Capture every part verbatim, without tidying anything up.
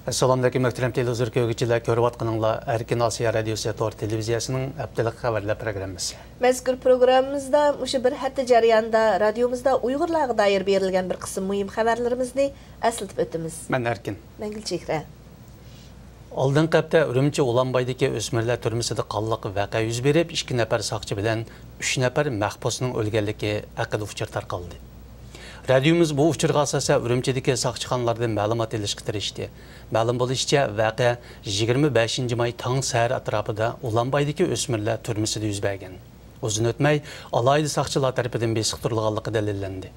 ئەسسالامۇئەلەيكۇم، مۆھتەرەم تېلېۋىزور كۆرگۈچىلەر، كۆرۈۋاتقىنىڭلار ئەركىن ئاسىيا رادىيوسى تور تېلېۋىزىيەسىنىڭ ھەپتىلىك خەۋەرلەر پروگراممىسى. مەزكۇر پروگراممىمىزدا مۇشۇ بىر ھەپتە جەريانىدا رادىيومىزدا ئۇيغۇرلارغا دائىر بېرىلگەن بىر قىسىم مۇھىم خەۋەرلىرىمىزنى ئەسلىتىپ ئۆتىمىز. مەن ئەركىن. مەن گۈلچېھرە. ئالدىنقى ھەپتە ئۈرۈمچى ئۇلانبايدىكى ئۆسمۈرلەر تۈرمىسىدە قانلىق ۋەقە يۈز بېرىپ، ئىككى نەپەر ساقچى بىلەن ئۈچ نەپەر مەھبۇسنىڭ ئۆلگەنلىكى ھەققىدە ئۇچۇر تارقالدى. رادىيومىز بۇ ئۇچۇرغا ئاساسەن ئۈرۈمچىدىكى ساقچىخانىلاردىن مەلۇمات ئېلىشقا تىرىشتى. مەلۇم بولۇشىچە، ۋەقە يىگىرمە بەشىنچى ماي تاڭ سەھەر ئەتراپىدا ئۇلانبايدىكى ئۆسمۈرلەر تۈرمىسىدە يۈز بەرگەن. ئۇزۇن ئۆتمەي، ئالاھىدە ساقچىلار تەرىپىدىن بېسىقتۇرۇلغانلىقى دەلىللەندى.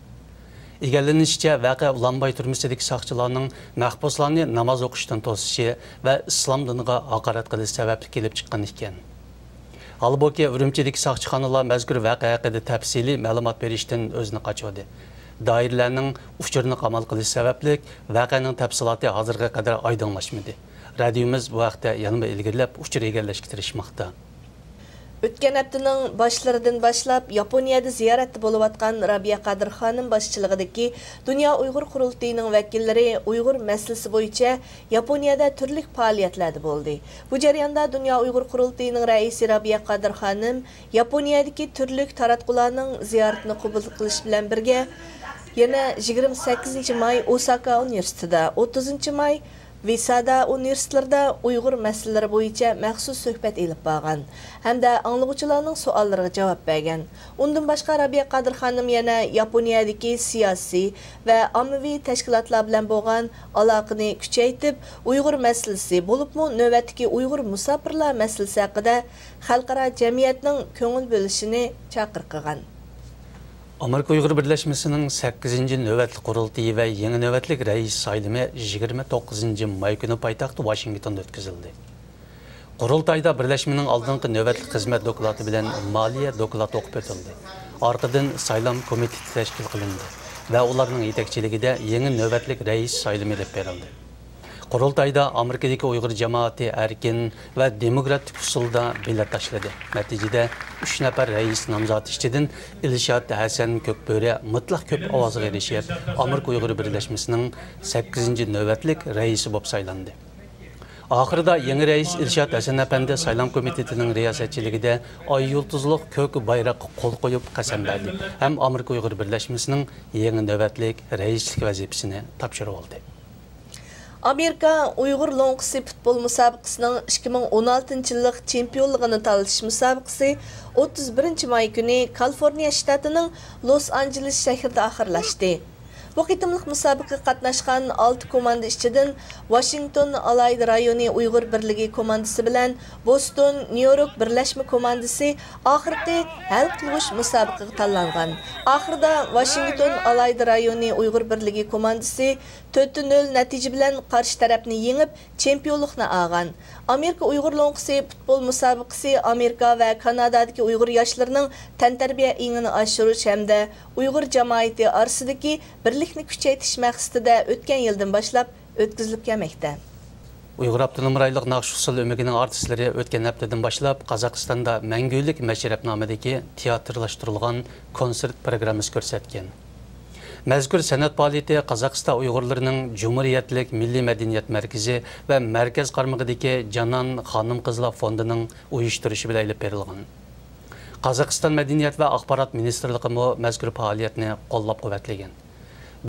ئىگىلىنىشىچە، ۋەقە ئۇلانباي تۈرمىسىدىكى ساقچىلارنىڭ مەھبۇسلارنى ناماز ئوقۇشتىن توسۇشى ۋە ئىسلام دىنىغا ھاقارەت قىلىش سەۋەبلىك كېلىپ چىققان ئىكەن. ھالبۇكى، ئۈرۈمچىدىكى ساقچىخانىلار مەزكۇر ۋەقە ھەققىدە تەپسىلىي مەلۇمات بېرىشتىن ئۆزىنى قاچۇردى. دائىرىلەرنىڭ ئۇچۇرنى قامال قىلىش سەۋەبلىك، ۋەقەنىڭ تەپسىلاتى ھازىرغا قەدەر ئايدىڭلاشمىدى. رادىيومىز بۇ ھەقتە يەنىمۇ ئىلگىرىلەپ ئۇچۇر ئىگىلەشكە تىرىشماقتا. ئۆتكەن ھەپتىنىڭ باشلىرىدىن باشلاپ ياپونىيەدە زىيارەتتە بولۇۋاتقان رابىيە قادىر خانىم باشچىلىقىدىكى دۇنيا ئۇيغۇر قۇرۇلتىيىنىڭ ۋەكىللىرى ئۇيغۇر مەسىلىسى بويىچە ياپونىيەدە تۈرلۈك پائالىيەتلەردە بولدى. بۇ جەرياندا دۇنيا ئۇيغۇر قۇرۇلتىيىنىڭ رەئىسى رابىيە قادىر خانىم ياپونىيەدىكى تۈرلۈك تاراتقۇلارنىڭ زىيارىتىنى قوبۇل قىلىش بىلەن بىرگە، يەنە يىگىرمە سەككىزىنچى ماي ئوساكا ئۇنىۋېرسىتېتىدا، ئوتتۇزىنچى ماي ۋىسادا ئۇنىۋېرسىتېتلىرىدا ئۇيغۇر مەسىلىلىرى بويىچە مەخسۇس سۆھبەت ئېلىپ بارغان ھەمدە ئاڭلىغۇچىلارنىڭ سوئاللىرىغا جاۋاب بەرگەن. ئۇندىن باشقا، رابىيە قادىر خانىم يەنە ياپونىيەدىكى سىياسىي ۋە ئاممىۋى تەشكىلاتلار بىلەن بولغان ئالاقىنى كۈچەيتىپ، ئۇيغۇر مەسىلىسى، بولۇپمۇ نۆۋەتتىكى ئۇيغۇر مۇساپىرلار مەسىلىسى ھەققىدە خەلقئارا جەمئىيەتنىڭ كۆڭۈل بۆلۈشىنى چاقىرىق قىلغان. ئامېرىكا ئۇيغۇر بىرلەشمىسىنىڭ سەككىزىنچى نۆۋەتلىك قۇرۇلتىيى ۋە يېڭى نۆۋەتلىك رەئىس سايلىمى يىگىرمە توققۇزىنچى ماي كۈنى پايتەخت ۋاشىنگتوندا ئۆتكۈزۈلدى. قۇرۇلتايدا بىرلەشمىنىڭ ئالدىنقى نۆۋەتلىك خىزمەت دوكلاتى بىلەن مالىيە دوكلاتى ئوقۇپ ئۆتۈلدى. ئارقىدىن سايلام كومىتېتى تەشكىل قىلىندى ۋە ئۇلارنىڭ يېتەكچىلىكىدە يېڭى نۆۋەتلىك رەئىس سايلىمى ئېلىپ بېرىلدى. قۇرۇلتايدا ئامېرىكىدىكى ئۇيغۇر جامائىتى ئەركىن ۋە دېموكراتىك ئۇسۇلدا بېلەت تاشلىدى. نەتىجىدە، ئۈچ نەپەر رەئىس نامزاتى ئىچىدىن ئىلشات ھەسەن كۆكبۆرە مۇتلەق كۆپ ئاۋازغا ئېرىشىپ، ئامېرىكا ئۇيغۇر بىرلەشمىسىنىڭ سەككىزىنچى نۆۋەتلىك رەئىسى بولۇپ سايلاندى. ئاخىرىدا يېڭى رەئىس ئىلشات ھەسەن ئەپەندى سايلام كومىتېتىنىڭ رىياسەتچىلىكىدە ئاي يۇلتۇزلۇق كۆك بايراققا قول قويۇپ قەسەم بەردى ھەم ئامېرىكا ئۇيغۇر بىرلەشمىسىنىڭ يېڭى نۆۋەتلىك رەئىسلىك ۋەزىپىسىنى تاپشۇرۇۋالدى. ئامېرىكا ئۇيغۇر لوڭقىسى پۇتبول مۇسابىقىسىنىڭ ئىككى مىڭ ئون ئالتىنچى يىللىق چېمپىيونلۇقىنى تالىشىش مۇسابىقىسى ئوتتۇز بىرىنچى ماي كۈنى كالىفورنىيە شتاتىنىڭ لوس ئانژېلېس شەھىرىدە ئاخىرلاشتى. بۇ قېتىملىق مۇسابىقىگە قاتناشقان ئالتە كوماندا ئىچىدىن ۋاشىنگتون ئالاھىدە رايونى ئۇيغۇر بىرلىكى كوماندىسى بىلەن بوستون، نيۇ يورك بىرلەشمە كوماندىسى ئاخىرقى ھەل قىلغۇچ مۇسابىقىگە تاللانغان. ئاخىرىدا ۋاشىنگتون ئالاھىدە رايونى ئۇيغۇر بىرلىكى كوماندىسى تۆتتە نۆل نەتىجە بىلەن قارشى تەرەپنى يېڭىپ، چېمپىيونلۇقنى ئالغان. ئامېرىكا ئۇيغۇر لوڭقىسى پۇتبول مۇسابىقىسى ئامېرىكا ۋە كانادادىكى ئۇيغۇر ياشلىرىنىڭ تەنتەربىيە ئېڭىنى ئاشۇرۇش ھەمدە ئۇيغۇر جامائىتى ئارىسىدىكى بىرلىكنى كۈچەيتىش مەقسىتىدە ئۆتكەن يىلدىن باشلاپ ئۆتكۈزۈلۈپ كەلمەكتە. ئۇيغۇر ئاپتونوم رايونلۇق ناخشا-ئۇسسۇل ئۆمىكىنىڭ ئارتىسلىرى ئۆتكەن ھەپتىدىن باشلاپ قازاقىستاندا مەڭگۈلۈك مەشرەپ نامىدىكى تىياتىرلاشتۇرۇلغان كونسېرت پروگراممىسى كۆرسەتكەن. مەزكۇر سەنئەت پائالىيىتى قازاقىستان ئۇيغۇرلىرىنىڭ جۇمھۇرىيەتلىك مىللىي مەدەنىيەت مەركىزى ۋە مەركەز قارمىقىدىكى جانان خانىم-قىزلار فوندىنىڭ ئۇيۇشتۇرۇشى بىلەن ئېلىپ بېرىلغان. قازاقىستان مەدەنىيەت ۋە ئاخبارات مىنىستىرلىقىمۇ مەزكۇر پائالىيەتنى قوللاپ-قۇۋۋەتلىگەن.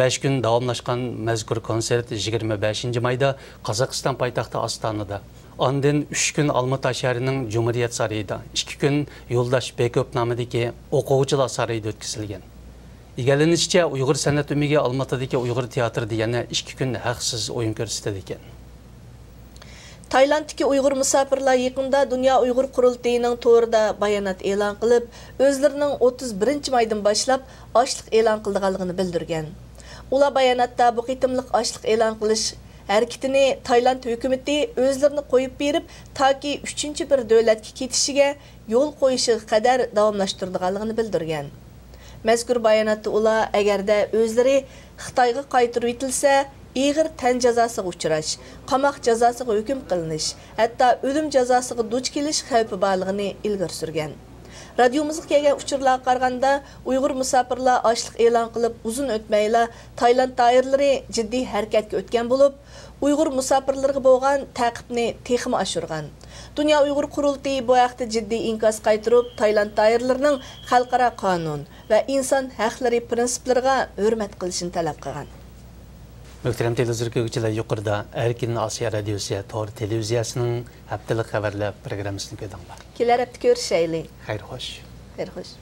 بەش كۈن داۋاملاشقان مەزكۇر كونسېرت يىگىرمە بەشىنچى مايدا قازاقىستان پايتەختى ئاستانىدا، ئاندىن ئۈچ كۈن ئالمىتا شەھىرىنىڭ جۇمھۇرىيەت سارىيىدا، ئىككى كۈن يولداش بېكوف نامىدىكى ئوقۇغۇچىلار سارىيىدا ئۆتكۈزۈلگەن. ئىگىلىنىشىچە، ئۇيغۇر سەنئەت ئۆمىكى ئالماتىدىكى ئۇيغۇر تىياتىرىدا يەنە ئىككى كۈن ھەقسىز ئويۇن كۆرسىتىدىكەن. تايلاندتىكى ئۇيغۇر مۇساپىرلار يېقىندا دۇنيا ئۇيغۇر قۇرۇلتىيىنىڭ تورىدا بايانات ئېلان قىلىپ، ئۆزلىرىنىڭ ئوتتۇز بىرىنچى مايدىن باشلاپ ئاشلىق ئېلان قىلىدىغانلىقىنى بىلدۈرگەن. ئۇلار باياناتتا بۇ قېتىملىق ئاشلىق ئېلان قىلىش ھەرىكىتىنى تايلاند ھۆكۈمىتى ئۆزلىرىنى قويۇپ بېرىپ، تاكى ئۈچىنچى بىر دۆلەتكە كېتىشىگە يول قويۇشىغا قەدەر داۋاملاشتۇرىدىغانلىقىنى بىلدۈرگەن. مەزكۇر باياناتتا ئۇلار، ئەگەردە ئۆزلىرى خىتايغا قايتۇرۇۋېتىلسە، ئېغىر تەن جازاسىغا ئۇچراش، قاماق جازاسىغا ھۆكۈم قىلىنىش، ھەتتا ئۆلۈم جازاسىغا دۇچ كېلىش خەۋپى بارلىقىنى ئىلگىرى سۈرگەن. رادىيومىزغا كەلگەن ئۇچۇرلارغا قارىغاندا، ئۇيغۇر مۇساپىرلار ئاچلىق ئېلان قىلىپ ئۇزۇن ئۆتمەيلا تايلاند دائىرىلىرى جىددىي ھەرىكەتكە ئۆتكەن بولۇپ، ئۇيغۇر مۇساپىرلىرىغا بولغان تەقىبنى تېخىمۇ ئاشۇرغان. دۇنيا ئۇيغۇر قۇرۇلتىيى بۇ ھەقتە جىددىي ئىنكاس قايتۇرۇپ، تايلاند دائىرىلىرىنىڭ خەلقئارا قانۇن ۋە ئىنسان ھەقلىرى پىرىنسىپلىرىغا ھۆرمەت قىلىشىنى تەلەپ قىلغان. مۆھتەرەم تېلېۋىزور كۆرگۈچىلەر، يۇقىرىدا ئەركىن ئاسىيا رادىيوسى تور تېلېۋىزىيەسىنىڭ ھەپتىلىك خەۋەرلەر پروگراممىسىنى كۆردۈڭلار. كېلەر ھەپتە كۆرۈشەيلى. خەير خوش. خەير خوش.